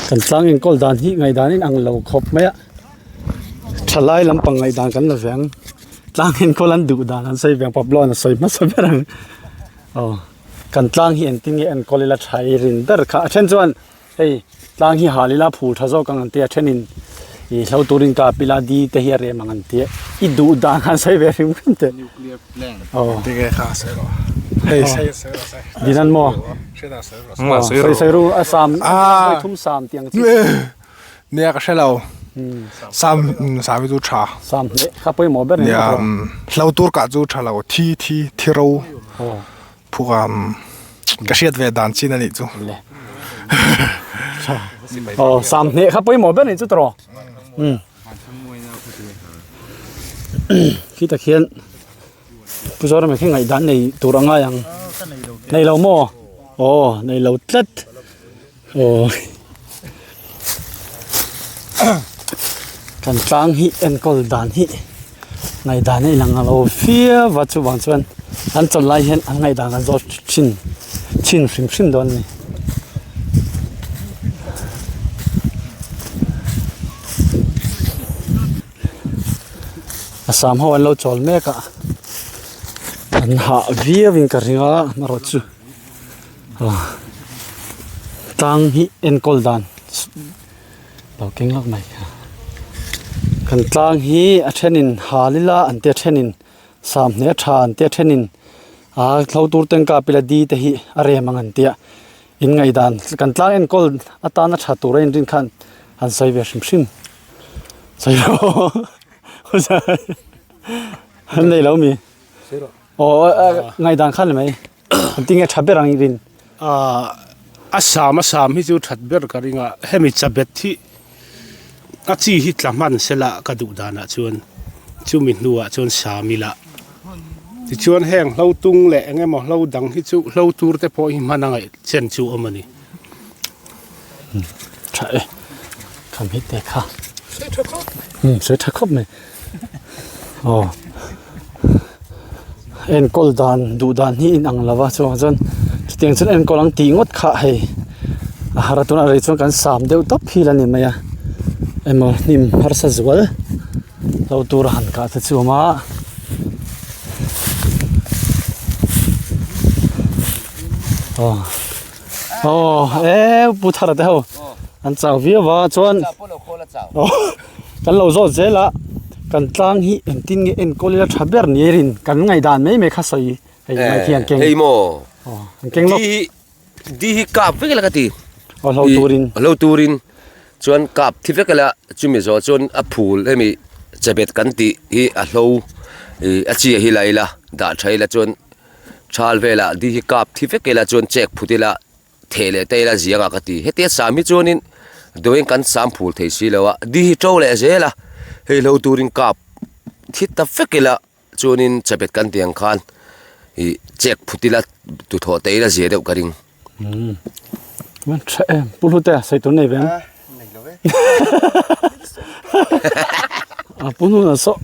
Kan tlang enkawl dan hi ngaihdan in ang lo khawp mai a thalai lampang ngaihdan kan la ve ang tlang enkawl an duh dan an sawi ve ang Pablo an a sawi hmasa ber ang aw kan tlang hi engtin nge enkawl ila tha i rin ber kha a then chuan hei tlang hi hal ila phul tha zawk ang an tia thenin ih hlo turin ka pila di te hi a rem ang an tia i duh dan khan sawi ve hrim hrim teh aw dinan maw sawi sawi ru a sam vawi thum sam tih ang chi nia ka hre lo sam sam hi chu tha sam hle kha pawimawh ber nia hlo tur kah chu tha lo thi thi thi ro Phuk a ka hriat ve dan chin a nih chu. Aw sam hneh kha pawimawh ber nih chu tawh. Um. Khi tak hian Pu Zorama khi ngaihdan nei tur a ngai ang. Nei lo maw? Aw nei lo tlat. Aw. Kan tlang hi enkawl dan hi ngaihdan a inang lo viau a chuvang chuan an chawn lai hian an ngaihdan an zawt thin thin hrim hrim dawn a ni. A sam ho an lo chawl mek a an hah viau in ka ring a amaherawh chu. Tlang hi enkawl dan lo keng lawk mai kan tlang hi a thenin hal ila an tia thenin sam hne tha an tia thenin aa thlo tur ten ka pila di te hi a rem ang an tia in ngaihdan kan tlang enkawl atana tha tur a inrin khan an sawi ve hrim hrim sawi lo an nei lo mi aw ngaihdan khan ni mai. An tinge tha ber ang i rin? A sam a sam hi chu that ber ka ring a, hemi chabet hi a chi hi tla hman sela ka duh danah chuan chumi hnuah chuan sam ila tichuan heng hlo tung leh eng emaw hlo dang hi chu hlo tur te pawh hi hman a ngaih chen chu a awm a ni. Tha e, kham hi te kha. Sei tha khawp mai. Sei tha khawp mai. Aw enkawl dan duh dan hi inang lo va chuang chuan chutiang chuan enkawl ang tih ngawt kha hei a har a tunah rei chuan kan sam deuh tawp hi la ni mai a emaw hnim harsa zual lo tur a han kah te chu a awm a. Aw aw e pu thara te ho an chau viau va chuan aw. Kan lo zawt zel a, kan tlang hi engtin nge enkawl ila tha ber ni rin kan ngaihdan mai mai kha sawi hei mai khi an keng. Hei maw. Aw an keng lawk. Di hi di hi kap vek ila ka ti. Aw hlo turin. Hlo turin chuan kap thi vek ila chumi zawh chuan a phul hemi chebet kan tih hi a hlo ih a chi hi la ila dah tha ila chuan thal velah di hi kap thi vek ila chuan chek phut ila theh leh te ila ziang a ka ti hetia sam hi chuanin dawin kan sam phul thei si lo a di hi to leh zel a hei hlo turin kap thi ta vek ila chuanin chapet kan tih ang khan ih chek phut ila tuthawh te ila zia deuh ka ring. Umm tha em pu hlute sawi tur nei ve ang a pu hnuna saw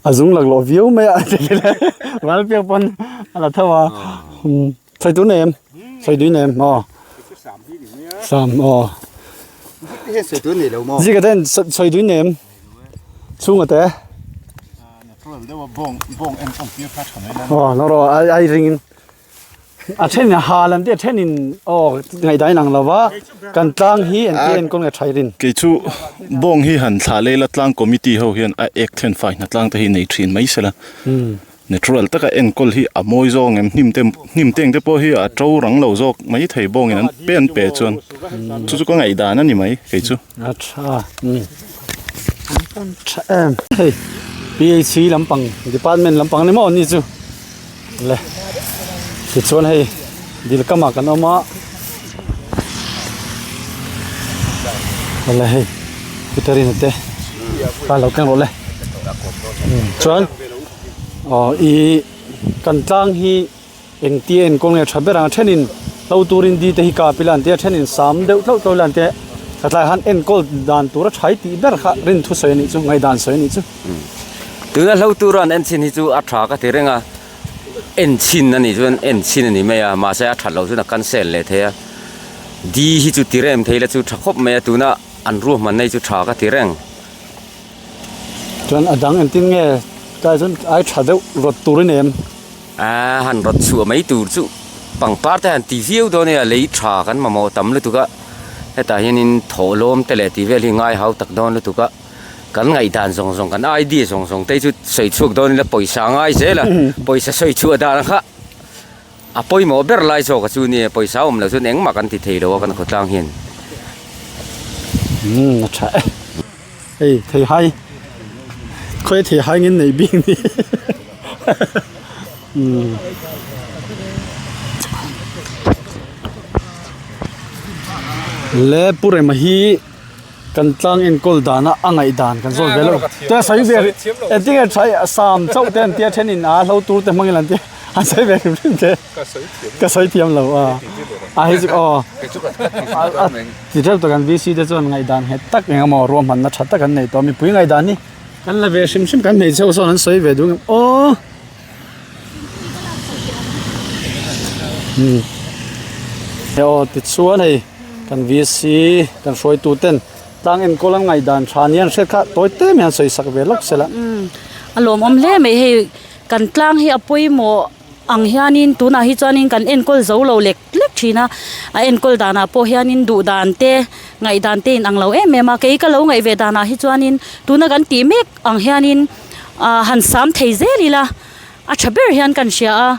a zung lak lawh viau mai a ral piak pawn a la tho a sawi tur nei em sawi dui nei em aw sam aw zika ten sawi dui nei em chhunga te aw no rawh ai ringin A thenin a hal an ti a thenin aw ngaihdan inang lo va kan tlang hi an ti enkawl nge tha rin. Kei chu bawng hi han thlah leh ila tlang committee ho hian a ek then fai hna tlang te hi nei thin mai sela natural taka enkawl hi a mawi zawk ang em hnim te hnim teng te pawh hi a to rang lo zawk mai thei bawngin an pe an pe chuan chu chu ka ngaihdan a ni mai kei chu. A tha tha em hei PHC lampang department lampang ni maw ni chu. Le tichuan hei dil kamah kan awm a awle hei putarina te kha lo keng rawh le chuan aw ih kan tlang hi engtia enkawl nge tha ber ang a thenin. Hlo turin di te hi kap ila an tia thenin sam deuh tlauh tlauh ila an tia ka tlai han enkawl dan tura thai tih ber kha rin thu sawi a nih chu ngaihdan sawi a nih chu. Tuna hlo tura an en chhin hi chu a tha ka ti reng a, en chhin a nih chuan en chhin a ni mai a, mahse a that loh chuan a cancel leh thei a, di hi chu ti rem thei ila chu tha khawp mai a, tuna an ruahmanna hi chu tha ka ti reng. Chuan a dang engtin nge tlai chuan ai tha deuh rawt tur i nei em? A han rawt chhuah mai tur chu pangpar te han ti viau dawn nia lei tha kan mamawh tam lutuk a hetah hianin thawhlawm te leh tih vel hi ngai hau tak dawn lutuk a kan ngaihdan zawng zawng kan idea zawng zawng te chu sawi chhuak dawn ila pawisa a ngai zel a pawisa sawi chhuah dan kha a pawimawh ber lai zawk a chu nia pawisa awm loh chuan engmah kan ti thei lo a kan khawtlang hian. Umm a tha e. Hei theihai khawi theihai ngin nei bik ni umm le pu rema hi kan tlang enkawl dana a ngaih dan kan zawt ve lo te sawi ve engtin nge tha sam chauh te an tia thenin a hlo tur te hmangin an tia an sawi ve hrim hrim te. Ka sawi thiam lo a a hei chu aw ti teuh tak an VC te chuan ngaihdan nghet tak eng emaw ruahmanna tha tak an nei tawh a mipui ngaihdan hi kan la ve hrim hrim kan hmeichhe ho sawn an sawi ve duh ang aw umm aw tichuan hei kan VC kan hruaitu ten tlang enkawl an ngaihdan tha nia an hriat kha tawi te mai an sawi sak ve lawk sela a lawmawm hle mai hei kan tlang hi a pawimawh. Ang hianin tunah hi chuanin kan enkawl zo lo lek lek thin a, a enkawl danah pawh hianin duh dan te ngaih dan te in ang lo em em a, kei ka lo ngaih ve danah hi chuanin tuna kan tih mek ang hianin ah han sam thei zel ila a tha ber hian kan hria a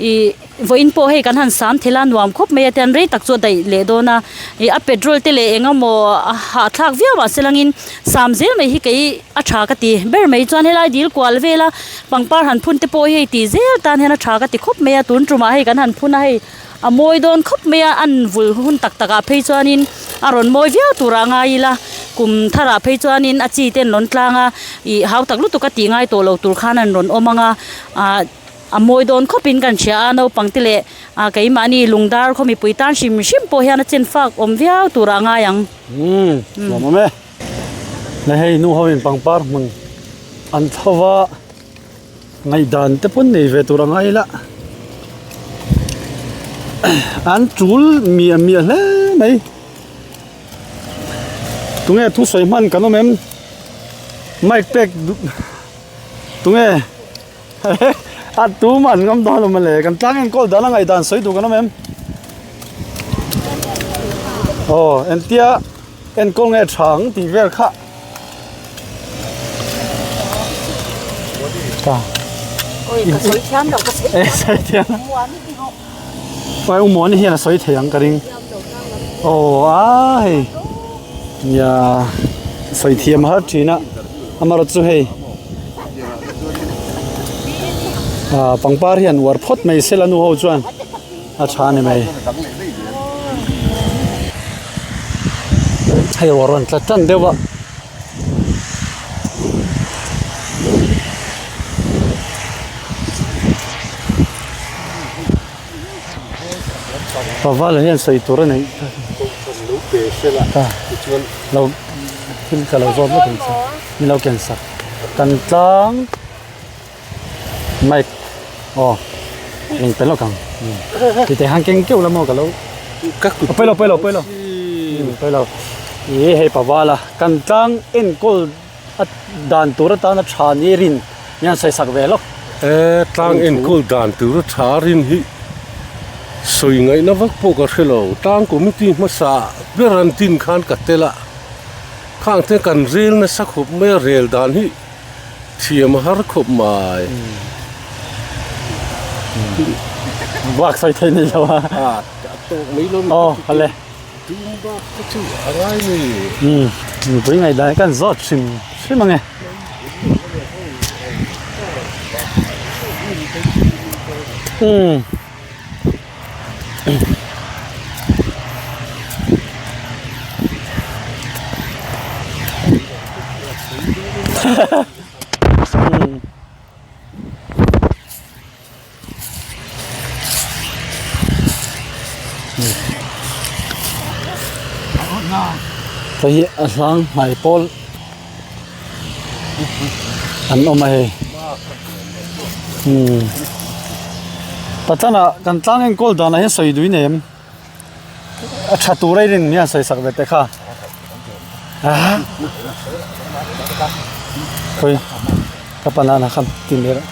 ih vawiin pawh hei kan han sam thel a nuam khawp mai a tian rei tak chu a daih leh dawn a ih a petrol te leh eng emaw a hahthlak viau ah selangin sam zel mai hi kei a tha ka ti ber mai chuan helai dil kual vel a. Pangpar han phun te pawh hi hei tih zel tan hian a tha ka ti khawp mai a tun tumah hei kan han phun a hei a mawi dawn khawp mai a an vul hun tak tak ah phei chuanin a rawn mawi viau turah a ngai ila kum tharah phei chuanin a chi te an rawn tlang a ih hau tak lutuk a tih ngai tawh lo tur khan an rawn awm ang a ah a mawi dawn khawp in kan hria a naupang te leh ah keimahni lungdar khaw mipui tan hrim hrim pawh hian a chen fak awm viau turah a ngai ang. Umm lawm awm e. Na hei nu ho in pangpar hmun an tho va ngaihdan te pawn nei ve tur a ngai la an tul miah miah hle mai tunge thusawi hman kan awm em mic pek tunge a tum an ngam dawn lo mawle kan tlang enkawl dan a ngaihdan sawi duh kan awm em aw engtia enkawl nge tha ang tih vel kha ta ka sawi thiam lo ka sawi eh sawi thiam pai u muani hian a sawi thei ang ka ring aw a hei nia sawi thiam har thin a amarawh chu hei ah pangpar hian uar phawt mai sela nu ho chuan a tha a ni mai hei ruah rawn tla tan deuh a. Pavala hian sawi tur a neih lo thil ka lo zawt vek ang che ni lo ken sak kan tlang mic aw eng pe lawk ang ti te han keng keuh la maw ka lo pawi lo pawi lo pawi lo pawi lo ih hei pavala kan tlang enkawl a dan tur atana tha ni rin hian sawi sak ve lawk. E tlang enkawl dan tur a tha rin hi sawi ngaihna vak pawh ka hre lo. Tlang committee hmasa ber an tin khan ka tel a, khang te kan rel nasa khawp mai a, rel dan hi thiam a har khawp mai. Bak sawi thei nei lo a. A tawk mai lo. Aw hale. Tum bak te chu a ngai ni. Umm mipui ngaihdan hi kan zawt hrim hrim ange. Umm. Umm. Hei hi a hlang hnai pawl an awm a hei umm Patana kan tlang enkawl danah hian sawi dui nei em a tha tur a i rin hian sawi sak ve teh kha ah khawi ka banana kha ti mai rawh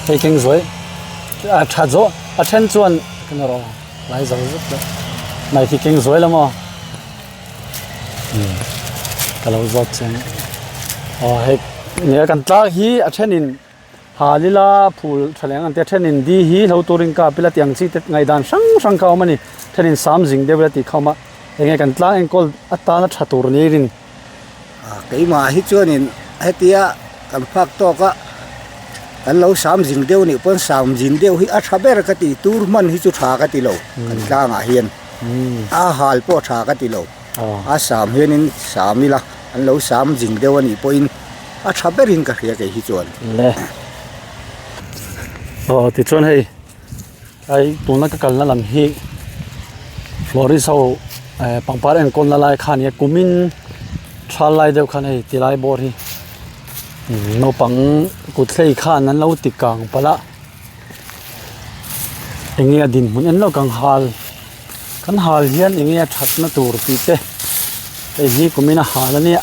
hei keng zuai a tha zawh a then chuan ka nawr aw lai zo zet lo mai khi keng zuai la maw umm ka lo zawt chiang aw hei nia kan tlak hi a thenin hal ila phul tha leh ang an tia thenin di hi hlo turin kap ila tih ang chi te ngaihdan hrang hrang kha a awm a ni thenin sam zing deuh ila tih kha a awm a enge kan tlang enkawl atana tha tur ni rin. Keimah hi chuanin hetia kan phak tawk a kan lo sam zin deuh nih pawn sam zin deuh hi a tha ber ka ti tur hman hi chu tha ka ti lo kan tlangah hian a hal pawh tha ka ti lo a sam hianin sam ila an lo sam zin deuh anih pawhin a tha berin ka hria kei hi chuan. Le aw tichuan hei. Ai tuna ka kalna lam hi florist ho eh pangpar enkawlna lai kha ania kumin thal lai deuh khan hei tilai bawr hi naupang kut hlei khan an lo ti kang palh a enge a dinhmun en lawk ang hal kan hal hian enge a thatna tur tih te hei hi kumin a hal ania.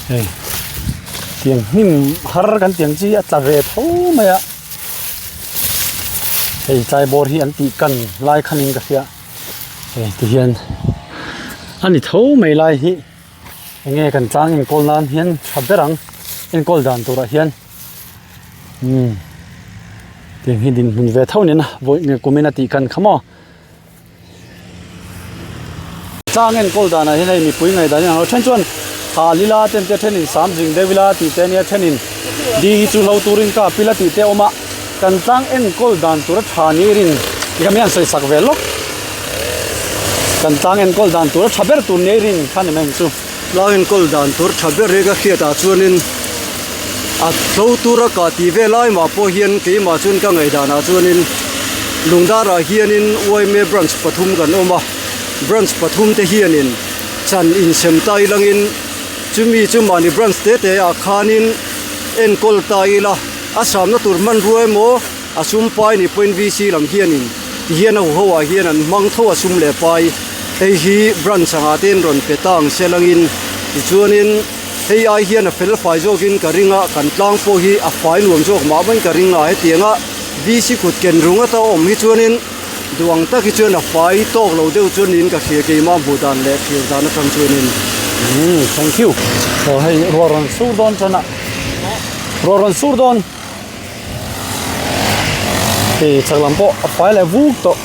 Hei tiang hnim har kan tiang chi a tla ve tho mai a hei tlai bawr hi an tih kan lai khanin ka hria hei ti hian a ni tho mai lai hi enge kan tlang enkawl nan hian tha ber ang enkawl dan turah hian. Umm tiang hi dinhmun ve tho nen a vawi nge kumin a tih kan kha maw tlang enkawl danah hian hei mipui ngaihdan in ang lo then chuan ha lila te an tia thenin sam zing deuh ila tih te ania thenin di hi chu hlo turin kap ila tih te a awm a kan tlang enkawl dan tura tha ni rin ti kha mi an sawi sak ve lawk kan tlang enkawl dan tura tha ber tur ni rin kha ni mai ang chu. Tlang enkawl dan tur tha ber hi ka hriat ah chuanin a tho tura kah tih vel lai mah pawh hian keimah chuan ka ngaihdan ah chuanin Lungdar ah hianin yma branch pathum kan awm a branch pathum te hianin chan insem ta ilangin chumi chu mahni branch te te ah khanin enkawl ta ila a samna tur hmanrua emaw a sum pai ni pawhin VC lam hianin ti hian a huho ah hian an hmang tho a sum leh pai hei hi branch angah te an rawn pe ta ang se langin tichuanin hei ai hian a fel fai zawkin ka ring a kan tlang pawh hi a fai nuam zawk mah maiin ka ring a hetiang a VC kut ken rung ata awm hi chuanin duh ang tak hi chuan a fai tawk lo deuh chuan niin ka hria keimah hmuh dan leh thlir dan atang chuanin. Umm thank you aw hei ruah rawn sur dawn tan a ruah rawn sur dawn. Hei chhak lam pawh a fai leh vuk tawh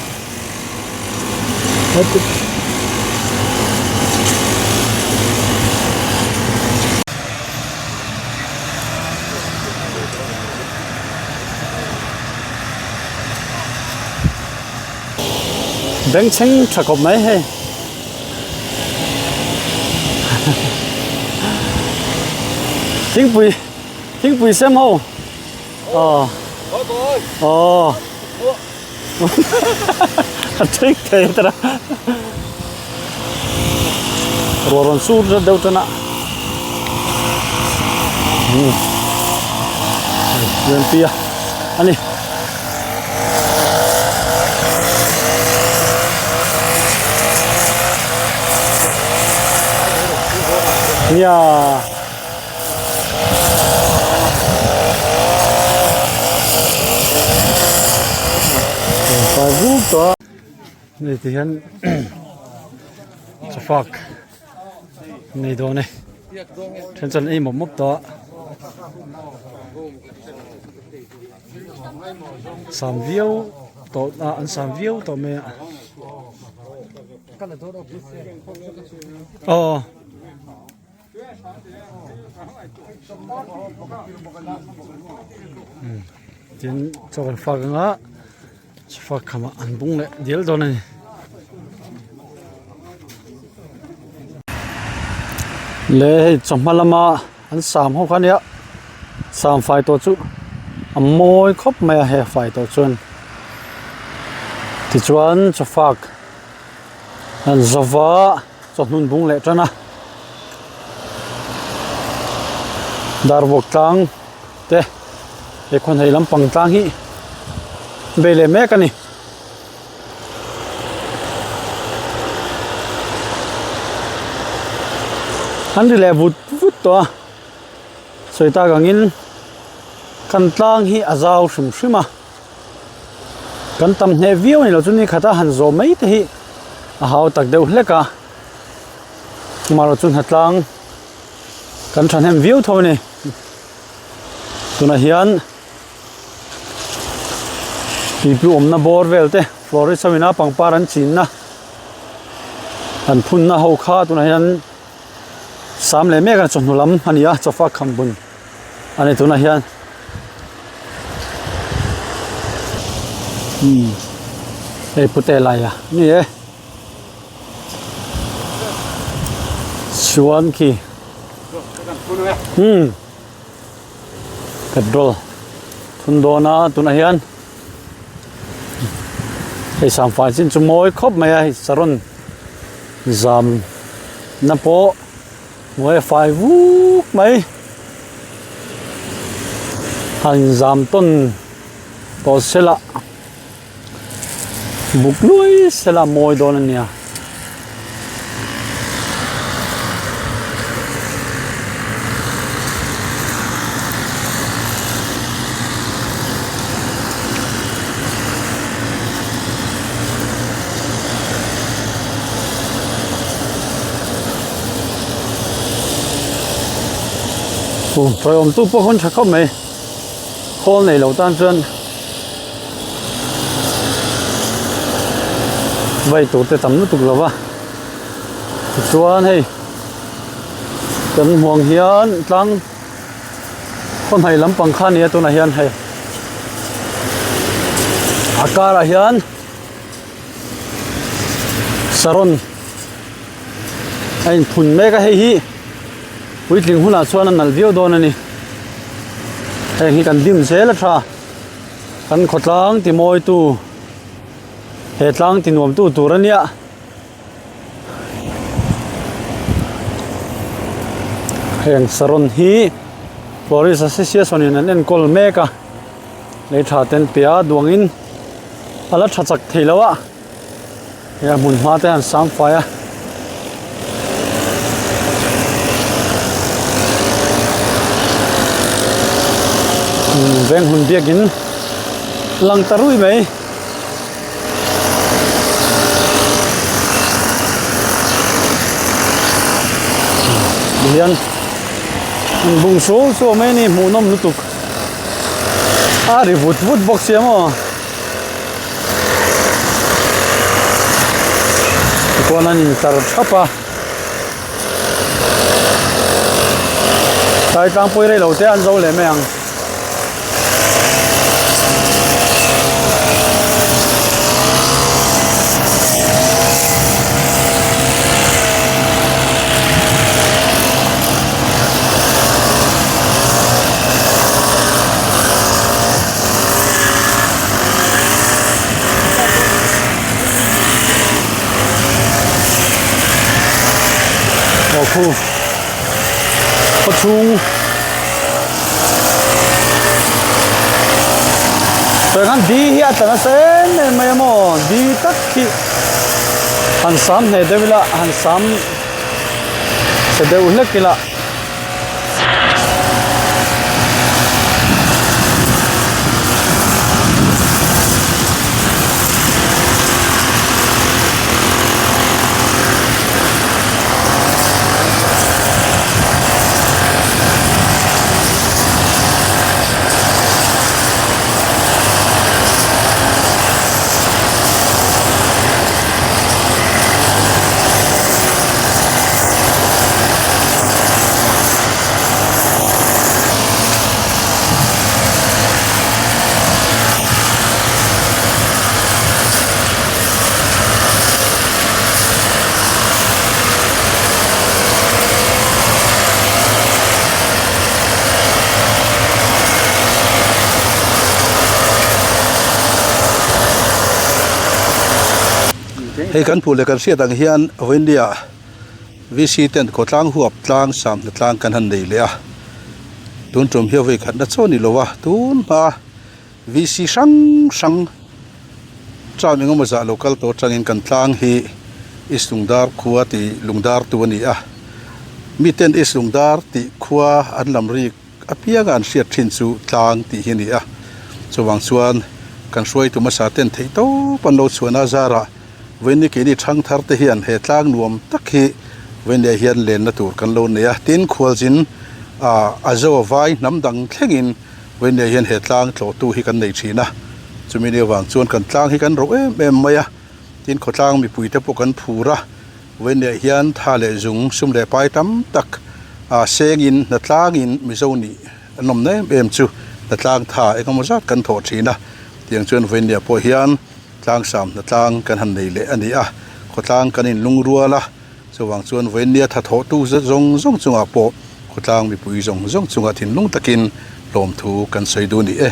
bengchheng tha khawp mai hei thingpui. Thingpui sem ho aw aw a thik thei tara ruah rawn sur zet deuh tan a umm lianpui a ani. Nia. Fai vuk tawh a hei ti hian chawfak nei dawn e then chuan ei mawp mawp tawh a sam viau tawh a an sam viau tawh mai a aw. Tin chaw kan fak anga chawfak khamah an bung leh dial dawn a ni. Le hei chawhma lama an sam ho kha ania sam fai tawh chu a mawi khawp mai a he fai tawh chuan. Tichuan chawfak an zova chawhnun bung leh tan a, Darvawk tlang te he khawnhei lampang tlang hi bei leh mek a ni. An ri leh vut vut tawh a, sawi tak angin kan tlang hi a zau hrim hrim a, kan tam hneh viau a ni lo chu ni khata han zawh mai te hi a hau tak deuh hlek a, amaherawhchu hnatlang kan thahnem viau tho a ni tunah hian. Pipu awmna bawr vel te florist ho ina pangpar an chinna an phunna ho kha tunah hian sam leh mek a chawhnu lam a ni a chawfa kham bun a ni tunah hian umm hei pute lai a ni e chuan khi umm. Petrol thun dawn a tunah hian hei samfai chin chu mawi khawp mai a hei saron zam na pawh hnuai a fai vuk mai han zam tawn tawh sela buk luai sela mawi dawn a nia. Tawiawm tu pawh hun tha khawp mai khawl nei lo tan chuan vai tur te tam lutuk lo va tichuan hei kan hmuang hian tlang khawhnaih lampang kha a ni a tunah hian hei a karah hian saron a inphun mek a hei hi puitling hunah chuan a nalh viau dawn a ni heng hi kan dim zel a tha. Kan khawtlang ti mawitu he tlang ti nuamtu tur a nia. Heng saron hi Florist Association in an enkawl mek a lei tha ten pe a duangin a la tha chak thei lo a he a hmun hma te han sang fai a. Veng hun biakin lang ta rui mai. Hian an bung suau suau mai a ni hmuhnawm lutuk a ri vut vut bawk sia maw. Tichuan an intlar thap a tlai tlangpui rei lo te an zo leh mai ang. Aw khu khaw chhung tah khan di hi a tla nasa em em mai a maw di tak hi han sam hneh deuh ila han sam chhe deuh hlek ila. Hei kan hmuh leh kan hriat ang hian vawiinnia VC ten khawtlang huap tlang sam hna tlang kan han nei leh a, tun tum hi a vawi khatna chaw ni lo a, tun hma VC hrang hrang term engemaw zah lo kal tawh atangin kan tlang hi East Lungdar khua tih Lungdar tu a ni a, miten East Lungdar tih khua an lam rik apianga an hriat thin chu tlang tih hi a ni a, chuvang chuan kan hruaitu hmasa ten theih tawp an lo chhuahna zarah vawiin ni keini thang thar te hian he tlang nuam tak hi vawiin leh hian lenna tur kan lo nei a, tin khualzin ah a zo a vai hnam dang thlengin vawiin leh hian he tlang tlawhtu hi kan nei thin a, chumi ni avang chuan kan tlang hi kan ro em em mai a, tin khawtlang mipui te pawh kan phur a. Vawiinleh hian tha leh zung sum leh pai tam tak a sengin hnatlangin Mizo nih an awm na em em chu hnatlang tha engemaw zat kan thawh thin a, tiang chuan vawiinleh pawh hian tlangsam hnatlang kan han nei leh a ni a, khawtlang kan inlungrual a, chuvang chuan vawiinleh tha thawhtu zawng zawng chungah pawh khawtlang mipui zawng zawng chungah thinlung takin hlawmthu kan sawi duh a ni e.